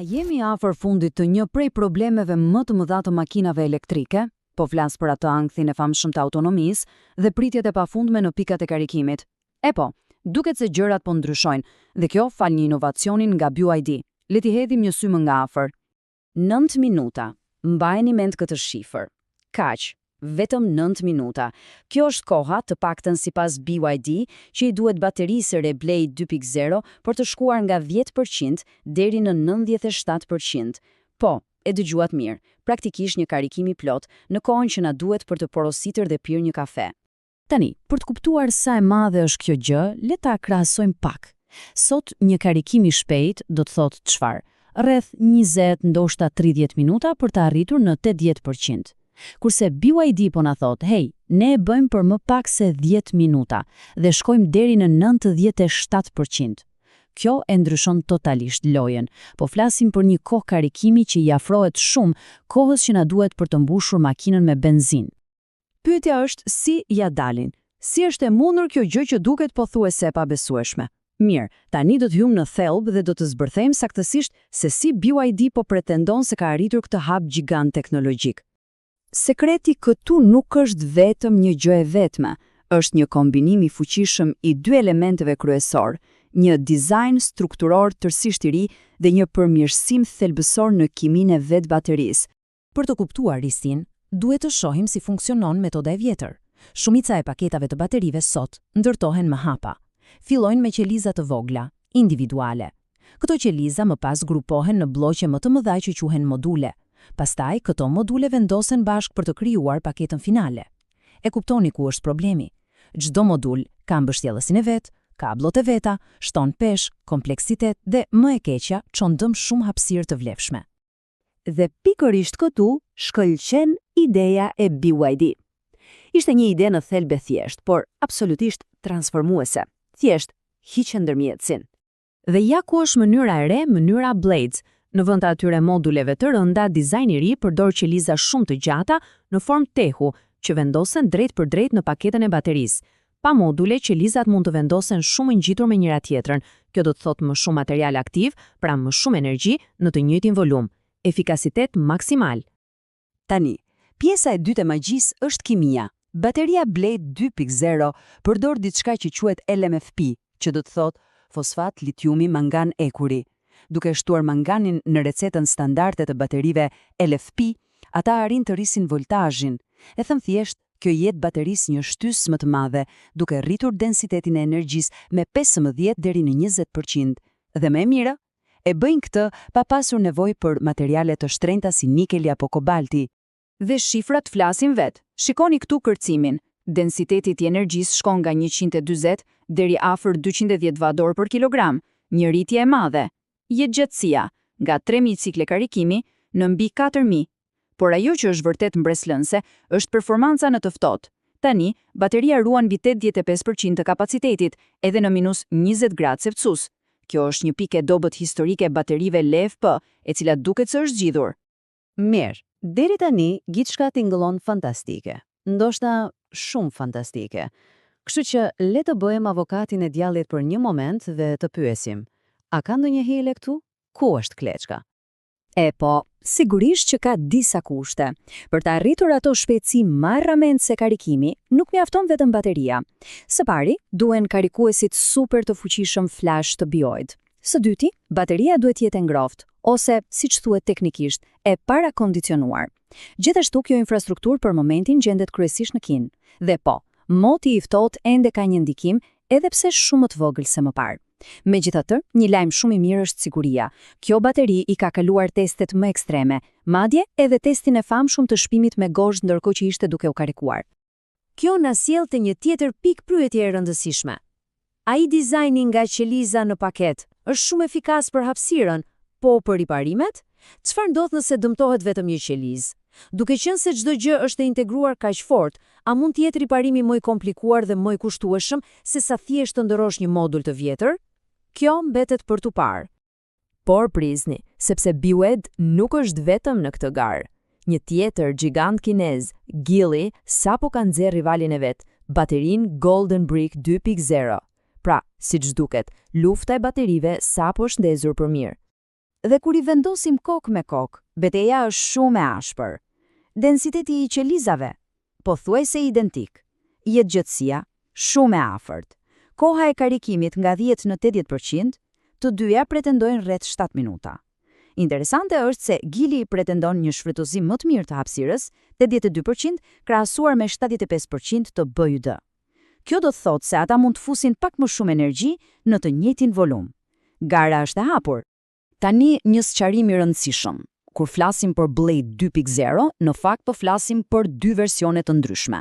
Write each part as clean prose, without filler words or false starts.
A jemi afër fundit të një prej problemeve më të mëdha të makinave elektrike? Po flas për atë ankthin e famshëm të autonomisë dhe pritjet e pafundme në pikat e karikimit. E po, duket se gjërat po ndryshojnë, dhe kjo falë një inovacioni nga BYD. Le t'i hedhim një sy më nga afër. 9 minuta. Mbajeni mend këtë shifër. Kaq, vetëm 9 minuta. Kjo është koha, të paktën sipas BYD, që i duhet baterisë së re Blade 2.0 për të shkuar nga 10% deri në 97%. Po, e dëgjuat mirë, praktikisht një karikim i plotë në kohën që na duhet për të porositur dhe pirë një kafe. Tani, për të kuptuar sa e madhe është kjo gjë, le ta krahasojmë pak. Sot një karikim i shpejtë do të thotë çfarë? Rreth 20, ndoshta 30 minuta për të arritur në 80%. Kurse BYD po na thotë, hej, ne e bëjmë për më pak se 10 minuta dhe shkojmë deri në 97%. Kjo e ndryshon totalisht lojën. Po flasim për një kohë karikimi që i afrohet shumë kohës që na duhet për të mbushur makinën me benzinë. Pyetja është si ia dalin? Si është e mundur kjo gjë që duket pothuajse e pabesueshme? Mirë, tani do të hyjmë në thelb dhe do të zbërthejmë saktësisht se si BYD po pretendon se ka arritur këtë hap gjigant teknologjik. Sekreti këtu nuk është vetëm një gjë e vetme, është një kombinim i fuqishëm i dy elementeve kryesorë, një dizajn strukturor tërësisht i ri dhe një përmirësim thelbësor në kiminë e vetë baterisë. Për të kuptuar risinë, duhet të shohim si funksionon metoda e vjetër. Shumica e paketave të baterive sot ndërtohen me hapa. Fillojnë me qeliza të vogla, individuale. Këto qeliza më pas grupohen në blloqe më të mëdha që quhen module. Pastaj, këto module vendosen bashkë për të krijuar paketën finale. E kuptoni ku është problemi? Çdo modul ka mbështjellësin e vet, kabllot e veta, shton peshë, kompleksitet dhe, më e keqja, çon dëm shumë hapësirë të vlefshme. Dhe pikërisht këtu shkëlqen ideja e BYD. Ishte një ide në thelb e thjeshtë, por absolutisht transformuese. Thjesht, hiqe ndërmjetësin. Dhe ja ku është mënyra e re, mënyra Blades. Në vend të atyre moduleve të rënda, dizajni i ri përdor qeliza shumë të gjata në formë tehu, që vendosen drejtpërdrejt në paketën e baterisë. Pa module, qelizat mund të vendosen shumë ngjitur me njëra-tjetrën. Kjo do të thotë më shumë material aktiv, pra më shumë energji në të njëjtin volum. Efikasitet maksimal. Tani, pjesa e dytë e magjisë është kimia. Bateria Blade 2.0 përdor diçka që quhet LMFP, që do të thotë fosfat litiumi mangan hekuri. Duke shtuar manganin në recetën standarde të baterive LFP, ata arrijnë të rrisin voltazhin. E thënë thjesht, kjo i jep baterisë një shtysë më të madhe, duke rritur densitetin e energjisë me 15 deri në 20%. Dhe më e mira, e bëjnë këtë pa pasur nevojë për materiale të shtrenjta si nikeli apo kobalti. Dhe shifrat flasin vetë. Shikoni këtu kërcimin. Densiteti i energjisë shkon nga 140 deri afër 210 watt për kilogram, një rritje e madhe. Jetëgjatësia, nga 3000 cikle karikimi në mbi 4000. Por ajo që është vërtet mbresëlënëse është performanca në të ftohtë. Tani, bateria ruan mbi 85% të kapacitetit, edhe në minus 20 gradë Celsius. Kjo është një pikë e dobët historike e baterive LFP, e cila duket se është zgjidhur. Mirë, deri tani gjithçka tingëllon fantastike. Ndoshta shumë fantastike. Kështu që le të bëjmë avokatin e djallit për një moment dhe të pyesim, a ka ndonjë hile këtu? Ku është kleçka? E po, sigurisht që ka disa kushte. Për të arritur ato shpejtësi marramendëse karikimi, nuk mjafton vetëm bateria. Së pari, duhen karikuesit super të fuqishëm flash të BYD. Së dyti, bateria duhet të jetë e ngrohtë, ose, siç thuhet teknikisht, e parakondicionuar. Gjithashtu kjo infrastrukturë për momentin gjendet kryesisht në Kinë. Dhe po, moti i ftohtë ende ka një ndikim, edhe pse shumë më të vogël se më parë. Megjithatë, një lajm shumë i mirë është siguria. Kjo bateri i ka kaluar testet më ekstreme, madje edhe testin e famshëm të shpimit me gozhdë ndërkohë që ishte duke u karikuar. Kjo na sjell te një tjetër pikëpyetje e rëndësishme. Ai dizajni nga qeliza në paketë është shumë efikas për hapësirën, po për riparimet? Çfarë ndodh nëse dëmtohet vetëm një qelizë? Duke qenë se çdo gjë është e integruar kaq fort, a mund të jetë riparimi më i komplikuar dhe më i kushtueshëm se sa thjesht të ndërrosh një modul të vjetër? Kjo mbetet për t'u parë. Por prisni, sepse BYD nuk është vetëm në këtë garë. Një tjetër gjigant kinez, Geely, sapo ka nxjerrë rivalin e vet, baterinë Golden Brick 2.0. Pra, siç duket, lufta e baterive sapo është ndezur për mirë. Dhe kur i vendosim kokë me kokë, beteja është shumë e ashpër. Densiteti i qelizave, pothuajse identik. Jetëgjatësia, shumë e afërt. Koha e karikimit nga 10 në 80%, të dyja pretendojnë rreth 7 minuta. Interesante është se Geely pretendon një shfrytëzim më të mirë të hapësirës, 82%, krahasuar me 75% të BYD. Kjo do të thotë se ata mund të fusin pak më shumë energji në të njëjtin volum. Gara është e hapur. Tani një sqarim i rëndësishëm. Kur flasim për Blade 2.0, në fakt po flasim për dy versione të ndryshme.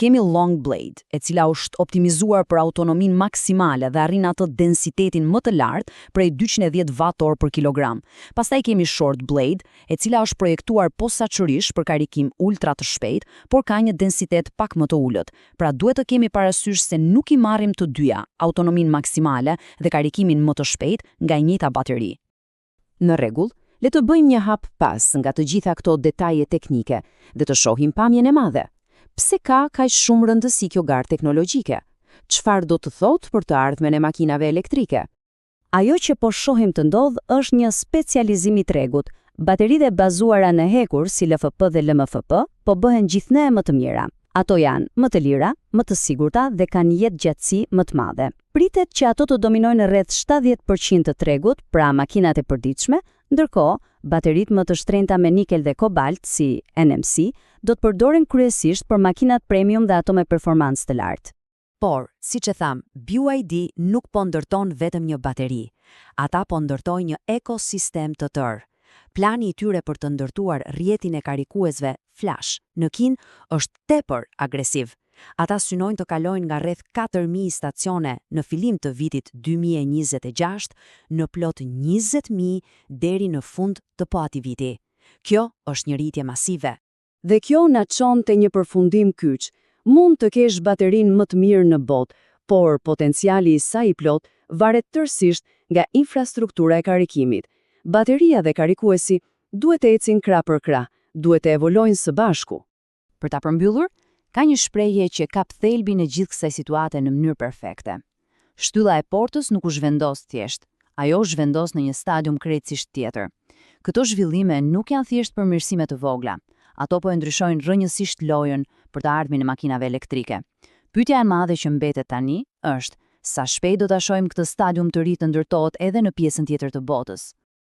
Kemi Long Blade, e cila është optimizuar për autonominë maksimale dhe arrin atë densitetin më të lartë prej 210 Wh për kilogram. Pastaj kemi Short Blade, e cila është projektuar posaçërisht për karikim ultra të shpejt, por ka një densitet pak më të ulët. Pra duhet të kemi parasysh se nuk i marrim të dyja, autonominë maksimale dhe karikimin më të shpejt nga e njëjta bateri. Në rregull, le të bëjmë një hap pas nga të gjitha këto detaje teknike dhe të shohim pamjen e madhe. Pse ka kaq shumë rëndësi kjo garë teknologjike? Çfarë do të thotë për të ardhmen e makinave elektrike? Ajo që po shohim të ndodhë është një specializim i tregut. Bateritë e bazuara në hekur, si LFP dhe LMFP, po bëhen gjithnjë e më të mira. Ato janë më të lira, më të sigurta dhe kanë jetëgjatësi më të madhe. Pritet që ato të dominojnë rreth 70% të tregut, pra makinat e përditshme, ndërkohë, bateritë më të shtrenjta me nikel dhe kobalt, si NMC, do të përdoren kryesisht për makinat premium dhe ato me performancë të lartë. Por, siç e thamë, BYD nuk po ndërton vetëm një bateri. Ata po ndërtojnë një ekosistem të tërë. Plani i tyre për të ndërtuar rrjetin e karikuesve Flash në Kinë është tepër agresiv. Ata synojnë të kalojnë nga rreth 4.000 stacione në fillim të vitit 2026 në plot 20.000 deri në fund të po atij viti. Kjo është një rritje masive. Dhe kjo na çon te një përfundim kyç. Mund të kesh baterinë më të mirë në botë, por potenciali i saj i plotë varet tërësisht nga infrastruktura e karikimit. Bateria dhe karikuesi duhet të ecin krah për krah, duhet të evoluojnë së bashku. Për ta përmbyllur, ka një shprehje që kap thelbin e gjithë kësaj situate në mënyrë perfekte. Shtylla e portës nuk u zhvendos thjesht, ajo u zhvendos në një stadium krejtësisht tjetër. Këto zhvillime nuk janë thjesht përmirësime të vogla. Ato po e ndryshojnë rrënjësisht lojën për të ardhmen e makinave elektrike. Pyetja e madhe që mbetet tani është, sa shpejt do ta shohim këtë stadium të ri të ndërtohet edhe në pjesën tjetër të botës?